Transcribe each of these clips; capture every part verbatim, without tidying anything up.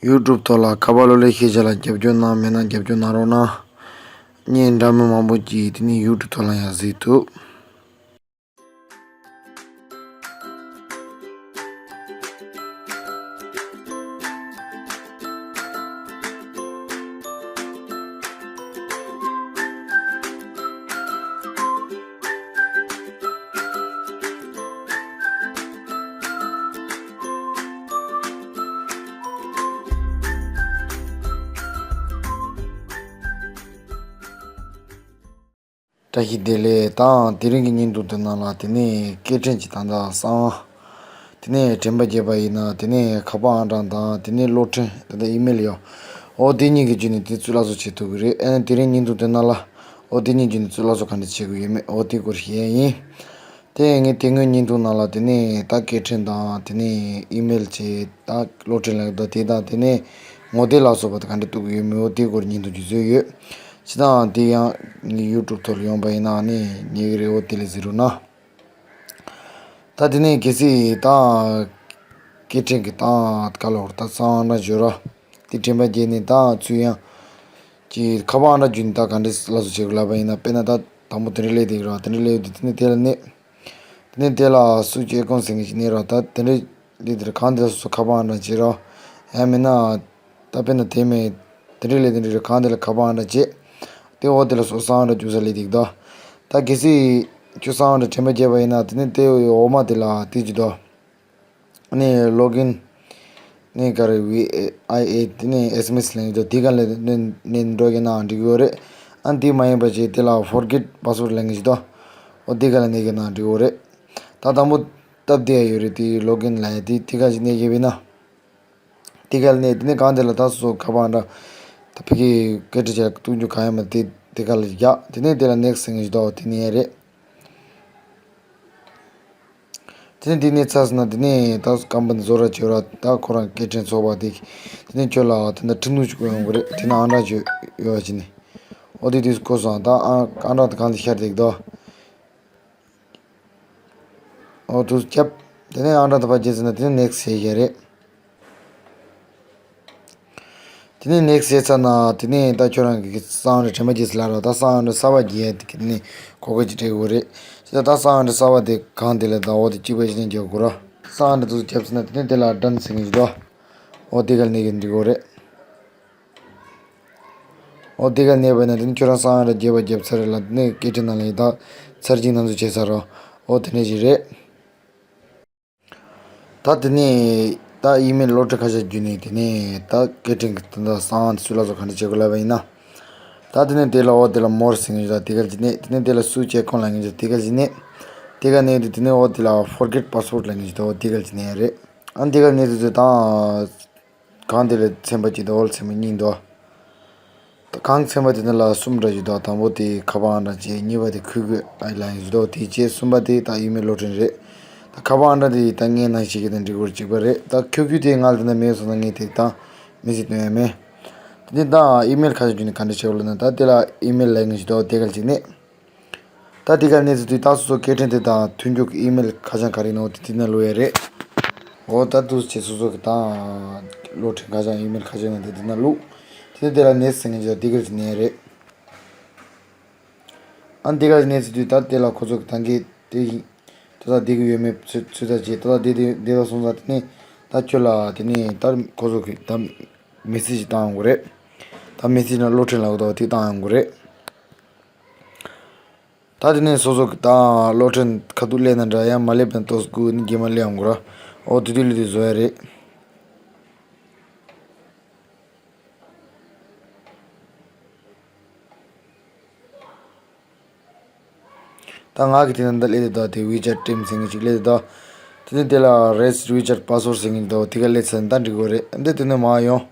ཡུ་ཊུབ་ཐོག་ལ་ཁ་པར་གློག་ཀླད་ཤེས་བྱ་ལ་རྒྱབ་སྐྱོར་གནང་མེད་ན་རྒྱབ་སྐྱོར་གནང་རོགས་གནང་། བརྙན་འདྲ་མིན་མང་པོ་ཅིག་དེ་ནས་ཡུ་ཊུབ་ཐོག་ལ་ཡང་གཟིགས་ཐུབ། བཀྲ་ཤིས་བདེ་ལེགས། ད་དེ་རིང་གི་བརྙན་ཐུང་དེ་ནང་ལ་དེ་ནས་སྐད་འཕྲིན་གྱི་ད་ལྟ་གསང་དེ་ནས་དྲན་པ་བརྒྱབ་པ་ཡིན་ན་དེ་ནས་ཁ་པར་ཨང་གྲངས་དང་དེ་ནས་གློག་འཕྲིན་ད་ལྟ་ཨི་མེལ་ཡོད། འོ་དེ་གཉིས་ཀྱི་བརྒྱུད་ནས་དེ་ཚུར་སླར་གསོ་བྱེད་ཐུབ་ཀྱི་རེད། ཨ་ནི་དེ་རིང་བརྙན་ཐུང་དེ་ནང་ལ་འོ་དེ་གཉིས་བརྒྱུད་ནས་ཚུར་སླར་གསོ་ག་འདྲ་བྱེད་དགོས་ཡོད་མེད་འོ་དེ་སྐོར་བཤད་ཡ་ཡིན། དེ་ངས་དེ་སྔོན་བརྙན་ཐུང་ནང་ལ་དེ་ནས་ད་སྐད་འཕྲིན་དང་དེ་ནས་ཨི་མེལ་བྱས་ད་གློག་འཕྲིན་ལ་ད་དེ་དང་དེ་ནས་ངོ་དེབ་ལ་སོགས་པ་ད་ག་འདྲ་གཏུབ་ཀྱི་ཡོད་མེད་འོ་དེ་སྐོར་བརྙན་ཐུང་ཅིག་བཟོས་ཡོད། སྤྱིར་བཏང་དེ་ཡང་ངའི་ཡུ་ཊུབ་ཐོག་ལ་ཡོང་པ་ཡིན་ན་ནི་ཉེ་གི་རེད། འོ་དེ་ལ་གཟིགས་རོགས་གནང་། ད་དེ་ནས་གལ་སྲིད་ད་སྐད་འཕྲིན་གྱི་ད་ག་ལོར་ད་གསང་ཨང་གྲངས་བརྗོད་ར་དེ་དྲན་པ་བརྒྱབ་ནས་ད་ཚུར་ཡང་ཀྱི་ཁ་པར་ཨང་གྲངས་བརྒྱུད་ནས་ད་ག་འདྲས་ལ་སོགས་བྱེད་དགོས་ལབ་པ་ཡིན་ན། དཔེར་ན་ད་དང་པོ་དེ་འདྲས་སླེབས་བསྡད་ར། དེ་འདྲས་སླེབས་བསྡད་དེ་ནས་དེ་ལ་གནོན། དེ་ནས་དེ་ལ་སུ་ཅེ་ཀོང་ཟེར་མཁན་ཞིག་གནོན་ར། ད་དེ་འདྲས་སླེབས་དེར་གང་དེ་ལ་སོ་སོ་ཁ་པར་ཨང་གྲངས་བྱེད་ར། ཡང་མིན་ན་ད་དཔེར་ན་དེ་མེད་དེ་འདྲས་སླེབས་དེ་འདྲས་ར། གང་དེ་ལ་ཁ་པར་ཨང་གྲངས་བྱེད། དེ་འོག་དེ་ལ་སོ་སོ་གསང་ཨང་གྲངས་བཅུག་ས་སླེབས་བསྡད་ཀྱི་འདུག་ད་གལ་སྲིད་ཁྱོད་གསང་ཨང་གྲངས་དྲན་པ་བརྒྱབ་པ་ཡིན་ན་དེ་ནས་དེ་འོག་མ་དེ་ལ་དེ་ཅིག་འདུག་ནས་ལོག་ཨིན། ནས་ག་རེ་བི་ཨའི་ཨེ་དེ་ནས་ཨེས་ཨེམ་ཨེས་ལེན་གྱི་འདུག་དེ་ག་ལ་ནས་ནས་འགྲོ་གི་ན་འགྲིག་གི་ཡོད་རེད། ཨ་དེ་མ་ཡིན་པ་ཅིག་དེ་ལ་ཕོར་གེཊ་པ་སི་ཝརཌ་ལེན་གྱི་འདུག་འོ་དེ་ག་ལ་ནས་གི་ན་འགྲིག་གི་ཡོད་རེད། ད་དང་པོ་སྟབས་བདེ་ཡ་ཡོད་རེད། དེ་ལོག་ཨིན་ལ་ཡ་དེ་དེ་ག་ཅིག་ནས་གི་བས་ན། དེ་ག་ལ་ནས་དེ་ནས་གང་དེ་ལ་ད་སོ་སོ་ཁ་པར་ཨང་གྲངས་ད་ཕ་གི་སྐད་འཕྲིན་བྱས་གཏུབ་རྒྱུ་གང་ཡང་མེད། དེ་དེ་ག་ལ་རྒྱག་དེ་ནས་དེ་ལ་ནེག་སི་ཊི་ཟེར་མཁན་ཞིག་འདུག་དེ་ནས་ཡ་རེད། དེ་ནས་དེ་ནས་ཚར་སོང་ན་དེ་ནས་ད་ཀམ་པ་ནི་བཟོ་ར་བྱོས་ར། ད་ཁོ་རང་སྐད་འཕྲིན་ཚོགས་པ་དེ་དེ་ནས་ཁྱོད་ལ་དེ་འདྲ་འཕྲིན་ཐུང་ཞིག་བསྐུར་ཡོང་གི་རེད། དེ་ན་ཨང་གྲངས་བྱོས་ཡོད་པ་ཅི་ནས་འོ་དེ་དུས་ཁོ་སོང་ད་ཨང་ཨང་གྲངས་དེ་གང་དུ་ཤར་བསྡད་ཀྱི་འདུག་འོ་དུས་རྒྱབ། དེ་ནས་ཨང་གྲངས་དེ་ཕར་བརྗེད་ཟིན་ན་དེ་ནས་ནེག་སི་ཊི་བྱེད་ཡ་རེད། དེ་ནས་ནེག་སི་ཊི་བྱས་ཚར་ན་དེ་ནས་ད་ཁྱོད་རང་གི་གསང་ཨང་གྲངས་དྲན་པ་བརྗེད་ཟིན་ལ་ར། ད་གསང་ཨང་གྲངས་གསར་པ་བརྒྱབ་ཡ་དེ་གི་དེ་ནས་གོ་སྐབས་ཅིག་སྤྲད་དགོས་རེད། ཅི་ད་ད་གསང་ཨང་གྲངས་གསར་པ་དེ་གང་དེ་ལ་ད་འོ་དེ་གཅིག་པ་ཅིག་ནས་རྒྱག་དགོས་ར། གསང་ཨང་གྲངས་དེ་ཚོ་བརྒྱབ་ཟིན་ན་དེ་ནས་དེ་ལ་ཌན་ཟེར་མཁན་ཞིག་འདུག་འོ་དེ་ག་ལ་ནས་གི་འགྲིག་གི་རེད། འོ་དེ་ག་ནས་བས་ན་དེ་ནི་ཁྱོད་རང་གསང་ཨང་གྲངས་བརྗེ་བ་བརྒྱབ་ཚར་རེད་ལ། དེ་ནས་སྐད་འཕྲིན་ནང་ལ་ཡིན་ད་ཚར་གཅིག་ནང་ཚུད་བྱས་ཚར་རོ། འོ་དེ་འདྲ་ཞིག་རེད། ད་དེ་ནས་ད་ཨི་མེལ་གློག་འཕྲིན་ཁ་བྱང་བརྒྱུད་ནས་དེ་ནས་ད་སྐད་འཕྲིན་གྱི་དོན་དག་གསང་ཨང་དེ་ཚུར་ལ་སོགས་ག་འདྲ་བྱེད་དགོས་ལབ་པ་ཡིན་ན། ད་དེ་ནས་དེ་ལ་འོ་དེ་ལ་མོར་ཟེར་མཁན་ཞིག་དང་དེ་ག་ཅིག་ནས། དེ་ནས་དེ་ལ་སུ་ཅེ་ཀོང་ལབ་མཁན་ཞིག་དེ་ག་ཅིག་ནས། དེ་ག་ནས་དེ་དེ་ནས་འོ་དེ་ལ་ཕོར་གེཊ་པ་སི་ཝརཌ་ལབ་མཁན་ཞིག་དང་འོ་དེ་ག་ཅིག་ནས་རེད། ཨ་དེ་ག་ནས་དེ་ཚོ་དང་། གང་དེ་ལ་ཚན་པ་གཅིག་དང་འོ་ལ་ཚན་པ་གཉིས་འདུག་ད་གང་ཚན་པ་དེ་འདྲ་ལ་གསུམ་འདྲ་ཞིག་འདུག་དང་པོ་དེ་ཁ་པར་ཨང་གྲངས་བྱས། གཉིས་པ་དེ་ཁུ་ཁུ་ཨའི་ལན་ཞིག་འདུག་དེ་བྱས་གསུམ་པ་དེ་ད་ཨི་མེལ་གློག་འཕྲིན་རེད། ད་ཁ་པར་ཨང་གྲངས་དེ་ད་ངའི་ནང་བཞིན་གྱི་དང་འགྲིག་གི་རེད། གཅིག་པ་རེད། ད་ཁུ་ཁུ་དེ་ང་ལ་དེ་འདྲ་མེད་སོང་ན་ངས་དེ་ད་མི་ཚེ་སྟོན་ཡ་མེད། དེ་ནས་ད་ཨི་མེལ་ཁ་བྱང་བརྒྱུད་ནས་ག་འདྲ་བྱེད་དགོས་ལབ་ན། ད་དེ་ལ་ཨི་མེལ་ལབ་མཁན་ཞིག་འདུག་དེ་ག་ཅིག་ནས། ད་དེ་ག་གནས་ཚུལ་དུས་ད་སོ་སོ་སྐད་འཕྲིན་དེ་དང་མཐུན་འགྱུར་གྱི་ཨི་མེལ་ཁ་བྱང་ག་རེ་ཡིན་ནོ་དེ་དེ་ན་བླུག་ཡ་རེད། འོ་ད་འདུག་སེ་བྱས་སོ་སོ་གི་ད་གློག་འཕྲིན་ཁ་བྱང་ཨི་མེལ་ཁ་བྱང་ཡིན་དེ་དེ་ན་བླུག་དེ་ནས་དེ་ལ་ནེག་སི་ཊི་ཟེར་མཁན་ཅིག་དང་དེ་ག་ཅིག་ནས་རེད། ཨ་དེ་ག་གནས་ཚུལ་དུས་ད་དེ་ལ་ཁོ་ཚོ་གི་ད་གི་དེ་ཡིན། ད་ད་དེ་གི་ཡོད་མེད་ཚོད་ཚོད་ལྟ་བྱས། ད་ད་དེ་དེ་དེ་ལ་སོང་ཙང་དེ་ནས་ད་ཁྱོད་ལ་དེ་ནས་ད་ཁོ་ཚོ་གི་ད་མེ་སེ་ཇི་བཏང་ཡོང་གི་རེད། ད་མེ་སེ་ཇི་ན་གློག་འཕྲིན་ལབ་དགོས་ད་དེ་བཏང་ཡོང་གི་རེད། ད་དེ་ནས་སོ་སོ་གི་ད་གློག་འཕྲིན་ཁ་ཐུག་སླེབས་ན་འདྲ། ཡང་མ་སླེབས་ན་ཏོག་ཙམ་སྒུག་ནས་རྗེས་མ་སླེབས་ཡོང་གི་ར། འོ་དེ་དུས་སླེབས་དུས་བཟོ་ཡ་རེད། ད་ང་གི་དེ་ན་འདི་སླེབས་དུས་ད་དེ་ཝི་ཅེཊ་ཊིམ་ཟེར་མཁན་ཅིག་སླེབས་དུས་ད། དེ་ནས་དེ་ལ་རེ་སི་ཊི་ཝི་ཅེཊ་པ་སི་ཝརཌ་ཟེར་མཁན་ཅིག་འདུག་དེ་ག་སླེབས་ཚར་ན་ད་འགྲིག་གི་རེད། འདི་དེ་ནས་མར་ཡོང་།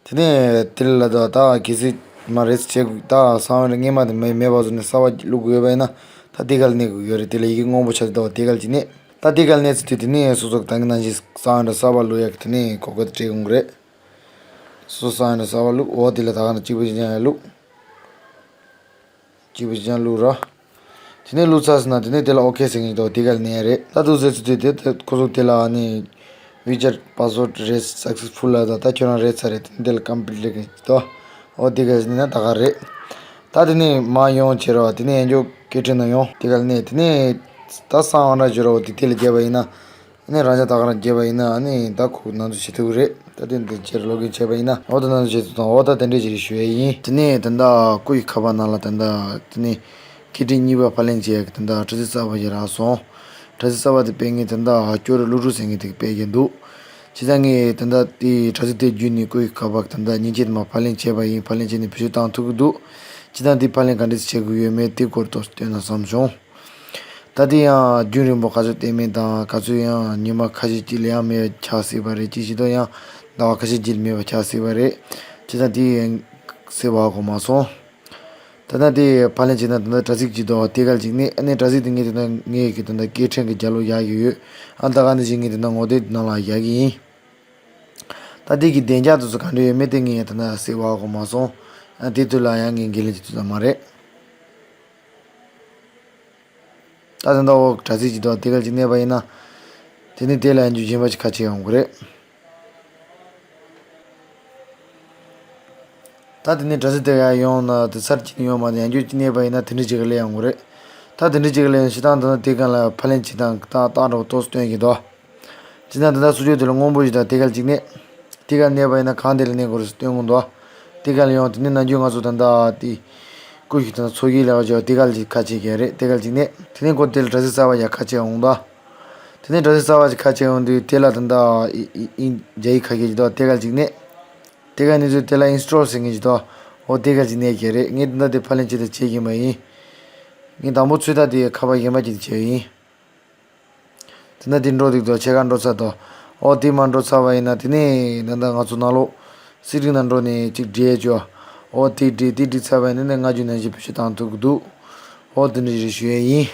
དེ་ནས་དེ་ལ་ད་ད་གལ་སྲིད་མ་རེད་ཟེར་བྱས་ད་གསང་བའི་སྔས་མ་དེ་མེད་མེད་པ་བཟོ་ནས་གསར་པ་བླུག་དགོས་པ་ཡིན་ན་ད་དེ་ག་ལ་གནོན་དགོས་ཡོད་རེད། དེ་ལ་ཡི་གེ་སྔོན་པོ་ཆགས་ཏེ་ད་དེ་ག་ལ་ཅིག་གནོན། ད་དེ་ག་ལ་གནོན་ཚར་དུས་དེ་ནས་སོ་སོ་གི་ད་གིན་ནང་བཞིན་གསང་བའི་གསར་པ་བླུག་ཡག་གི་དེ་ནས་གོ་སྐབས་དེ་སྤྲད་ཡོང་གི་རེད། སོ་སོ་གསང་བའི་གསར་པ་བླུག་འོ་དེ་ལ་ད་ག་ན་གཅིག་པ་གཅིག་རྐྱང་ཡང་བླུག་གཅིག་པ་གཅིག་རྐྱང་བླུག་ར། དེ་ནས་བླུག་ཚར་ཟིན་ན་དེ་ནས་དེ་ལ་ཨོ་ཁེ་ཟེར་མཁན་ཅིག་འདུག་དེ་ག་ལ་གནོན་ཡ་རེད། ད་འདུག་སེ་ཚུར་དེ་དེ་ཁོ་ཚོ་དེ་ལ་ནི་ WeChat password raise successful ལབ་ད། ད་ཁྱོད་རང་རེད་ཚར་རེད། དེ་འདི་ལ་complete ལེགས་ཀྱི་དོ། ཨོ་དེ་ག་ནི་ན་ད་ག་རེད། ད་དེ་ནས་མ་ཡོང་བྱེད་རོགས། དེ་ནས་ཡང་འཇོག་སྐད་འཕྲིན་ནང་ཡོང་དེ་ག་ནས་དེ་ནས་ད་སང་བ་འདྲ་བྱེད་རོགས། དེ་དེ་ལ་རྒྱབ་པ་ཡིན་ན། ཨ་ནི་རང་ཅག་ད་ག་རང་རྒྱབ་པ་ཡིན་ན། ཨ་ནི་ད་ཁོ་ནང་དུ་བྱེད་ཐུབ་ཀྱི་རེད། ད་དེ་འདི་ཕྱིར་login བྱས་པ་ཡིན་ན། ཨོ་ད་ནང་དུ་བྱེད་ཐུབ་དང་། ཨོ་ད་དེ་འདྲས་ཅིག་རེད་ཞུ་ཡས་ཡིན། དེ་ནས་ད་ལྟ་སྐུ་ཡི་ཁ་པར་ནང་ལ་ད་ལྟ་དེ་ནས་སྐད་འཕྲིན་གཉིས་པ་ཕབ་ལེན་བྱེད་ཡག་གི་ད་ལྟ་དྲ་ཚིགས་གསར་པ་ཞིག་རག་སོང་། དྲ་ཚིགས་གསར་པ་དེ་སྤེལ་མཁན་ད་ལྟ་ཧ་ཅོ་རི་ཀླུ་ཕྲུག་ཟེར་མཁན་དེ་གིས་སྤེལ་གྱི་འདུག་བྱས་ཙང་ངས་ད་ལྟ་དེ་དྲ་ཚིགས་དེ་བརྒྱུད་ནས་སྐུ་ཡི་ཁ་པར་ད་ལྟ་མཉེན་ཆས་དེ་མར་ཕབ་ལེན་བྱས་པ་ཡིན། ཕབ་ལེན་བྱས་ནས་བེད་སྤྱོད་བཏང་ཐུབ་ཀྱི་འདུག་བྱས་ཙང་དེ་ཕབ་ལེན་ག་འདྲས་བྱེད་དགོས་ཡོད་མེད་དེ་སྐོར་དུ་སྟོན་ན་བསམ་བྱུང་། ད་དེ་ཡང་རྒྱུན་རིང་པོ་ག་ཚོད་བསྟན་མིན་དང་། ག་ཚོད་ཡང་ཉི་མ་ཁ་ཤས་ཅིག་ལ་ཡང་མེད་པ་ཆགས་སྲིད་པ་རེད། ཅིག་བྱེད་དུས་ཡང་ཟླ་བ་ཁ་ཤས་ཅིག་ལ་མེད་པ་ཆགས་སྲིད་པ་རེད། བྱས་ཙང་དེ་ཡང་སེལ་བ་གོ་མ་སོང་། ད་ལྟ་དེ་ཕབ་ལེན་བྱས་ན་ད་ལྟ་དྲ་ཚིགས་ཀྱི་དོ་དེ་ག་ཅིག་ནས། ཨ་ནི་དྲ་ཚིགས་དེ་ངས་དེ་ན་ངས་ཀྱི་ད་ལྟ་སྐད་འཕྲིན་གྱི་རྒྱབ་ལོགས་བཞག་གི་ཡོད། ཨ་ད་ག་ནས་ཅིག་ངས་དེ་ན་ངོ་དེབ་ནང་ལ་བཞག་གི་ཡིན། ད་དེ་གི་བདེ་འཇགས་དེ་ཚོ་ག་འདྲ་ཡོད་མེད་དེ་ངས་ད་ལྟ་སེལ་བ་གོ་མ་སོང་། ཨ་དེ་དུས་ལ་ཡང་ངས་འགན་ལེན་བྱེད་ཐུབ་ས་མ་རེད། ད་ད་ལྟ་འོག་དྲ་ཚིགས་ཀྱི་ཐོག་དེ་ག་ཅིག་གནས་པ་ཡིན་ན། དེ་ནི་དེ་ལ་ཡང་རྒྱུ་གཞན་པ་ཅིག་ཁ་ཕྱེ་ཡོང་གི་རེད། ད་དེ་ནི་དྲ་ཚིགས་དེ་ག་ཡོང་ན་དེ་ཚར་གཅིག་ནི་ཡོང་མ་རེད། ཡང་རྒྱུ་གཅིག་གནས་པ་ཡིན་ན་དེ་འདྲ་ཅིག་ག་སླེབས་ཡོང་གི་རེད། ད་དེ་འདྲ་ཅིག་ག་སླེབས་ཡོང་། སྤྱིར་བཏང་ད་ལྟ་དེ་ག་ལ་ཕབ་ལེན་བྱེད་སྟངས་ད་ལྟ་འདྲ་བོ་ཏོག་ཙམ་སྟོན་གྱི་འདུག་བྱས་ན་ད་ལྟ་སུ་ཅོ་དེ་ལ་སྔོན་པོ་ཞིག་དང་དེ་ག་ཅིག་གནས། དེ་ག་གནས་པ་ཡིན་ན་གང་དེ་ལ་གནས་དགོས་རེད་སྟོན་གྱི་འདུག་དེ་ག་ལ་ཡོང་། དེ་ནས་ནམ་རྒྱུན་ང་ཚོ་ད་ལྟ་དེ་སྐུ་ཞིག་དང་ཚོགས་ཀྱི་ལས་ཀ་བྱེད་པ་དེ་ག་ལ་ཅིག་ཁ་ཕྱེ་གི་རེད། དེ་ག་ལ་ཅིག་གནས། དེ་ནས་ཁོ་དེ་ལ་དྲ་ཚིགས་གསར་པ་ཞིག་ཁ་ཕྱེ་འོང་འདུག་དེ་ནས་དྲ་ཚིགས་གསར་པ་ཞིག་ཁ་ཕྱེ་འོང་དུས་དེ་ལ་ད་ལྟ་ཨི་ཨི་ཨི་རྒྱ་ཡིག་ཁ་ཤས་ཅིག་འདུག་དེ་ག་ལ་ཅིག་གནས། དེ་ག་གནས་ཚུལ་དེ་ལ་install ཟེར་མཁན་ཅིག་འདུག་འོ་དེ་ག་ཅིག་གནས་ཀྱི་རེད། ངས་ད་ལྟ་དེ་ཕབ་ལེན་བྱེད་དང་བྱེད་ཀྱིན་པ་ཡིན། ངས་དང་པོ་ཚོད་ལྟ་དེ་ཁ་པར་གཞན་པ་ཅིག་བྱས་ཡིན། དེ་ན་དེ་འགྲོ་འདུག་དོ། ཕྱེད་ཀ་འགྲོ་ཚར་དོ། འོ་དེ་མར་འགྲོ་ཚར་བ་ཡིན་ན་དེ་ནས་ད་ལྟ་ང་ཚོ་ནང་ལོགས་སེ་ཊིང་ནང་འགྲོ་ནས་ཅིག་འབྲི་ཡས་བྱོས། འོ་དེ་འབྲི་དེ་འབྲི་ཚར་བ་ཡིན་ན་ནས་སྔ་རྒྱུ་ནང་བཞིན་བེད་སྤྱོད་བཏང་ཐུབ་ཀྱི་འདུག་འོ་དེ་འདྲ་ཞིག་ཞུ་ཡས་ཡིན།